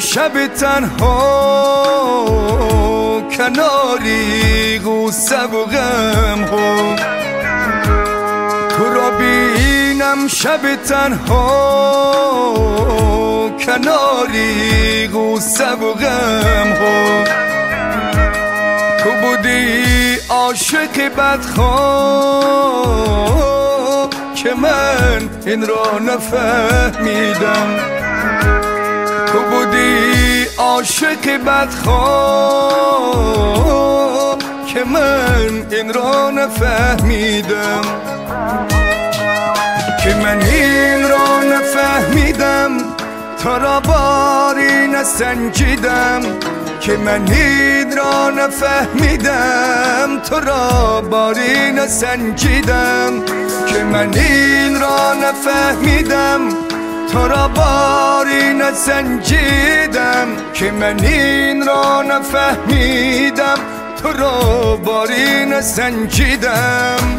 شب تنها کناری غصه و غم ها، تو را بینم شب تنها کناری غصه و غم ها. تو بودی عاشق بدخواه که من این را نفهمیدم، تو بودی عاشق بدخواه که من این را نفهمیدم، که من این را نفهمیدم، تو را باری نسنجیدم، که من این را نفهمیدم، تو را باری نسنجیدم، که من این را نفهمیدم، تو را باری نسنجیدم، که من این را نفهمیدم، تو را باری نسنجیدم.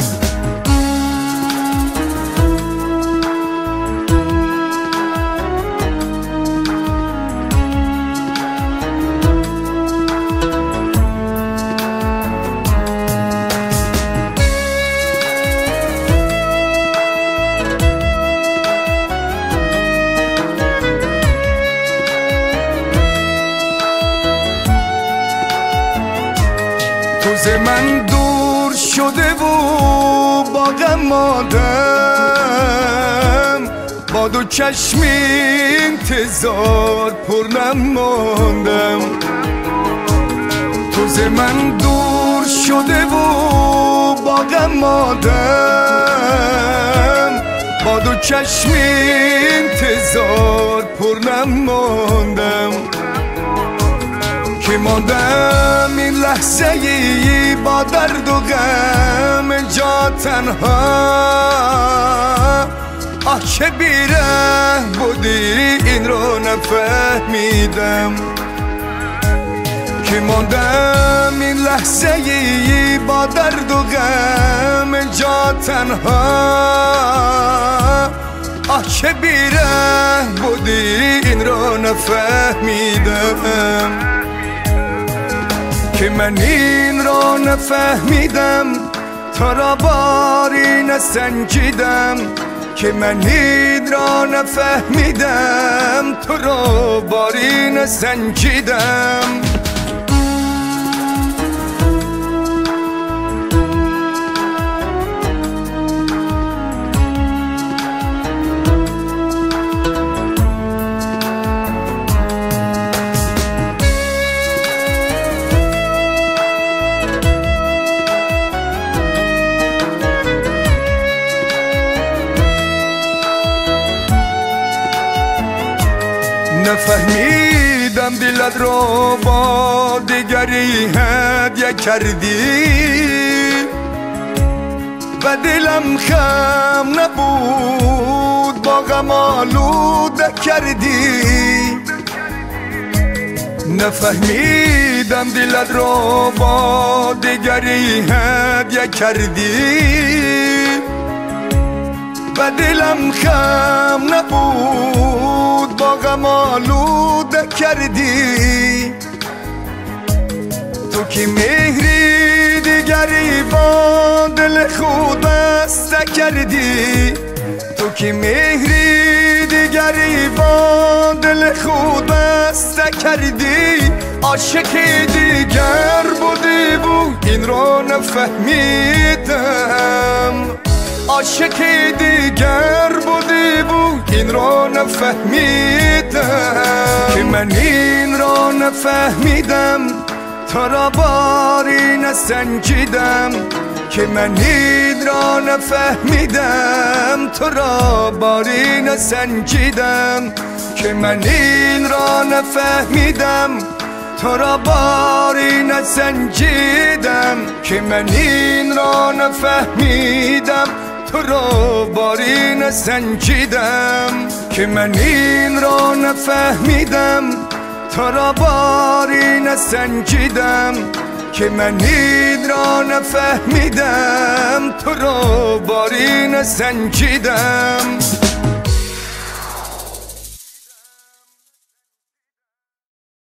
تو ز من دور شده و با غم ماندم، با دو چشم انتظار پر نماندم. تو ز من دور شده و با غم ماندم، با دو چشم انتظار پر نماندم، که ماندم این لحظه ای با درد و غم جا تنها. آه چه بی‌ره بودی این رو نفهمیدم، که ماندم این لحظه ای با درد و غم جا تنها. آه چه بی‌ره بودی این رو نفهمیدم، که من این را نفهمیدم، تو را باری نسنجیدم، که من این را نفهمیدم، تو را باری نسنجیدم. نفهمیدم دلت را با دیگری هدیه کردی و دلم خم نبود با غم آلوده کردی. نفهمیدم دلت را با دیگری هدیه کردی و دلم خم نبود با غم آلوده کردی. تو که مهری دیگری با دل خود بسته کردی، تو که مهری دیگری با دل خود بسته کردی، عاشق دیگر بودی و این را نفهمیدم، عاشق دیگر بودی و این را نفهمیدم، که من این را نفهمیدم، تو را باری نسنجیدم، که من این را نفهمیدم، تو را باری نسنجیدم، که من این را نفهمیدم، تو را باری نسنجیدم، که من این را نفهمیدم، تو را باری نسنجیدم، که من این را نفهمیدم، تو را باری نسنجیدم، که من این را نفهمیدم، تو را باری نسنجیدم.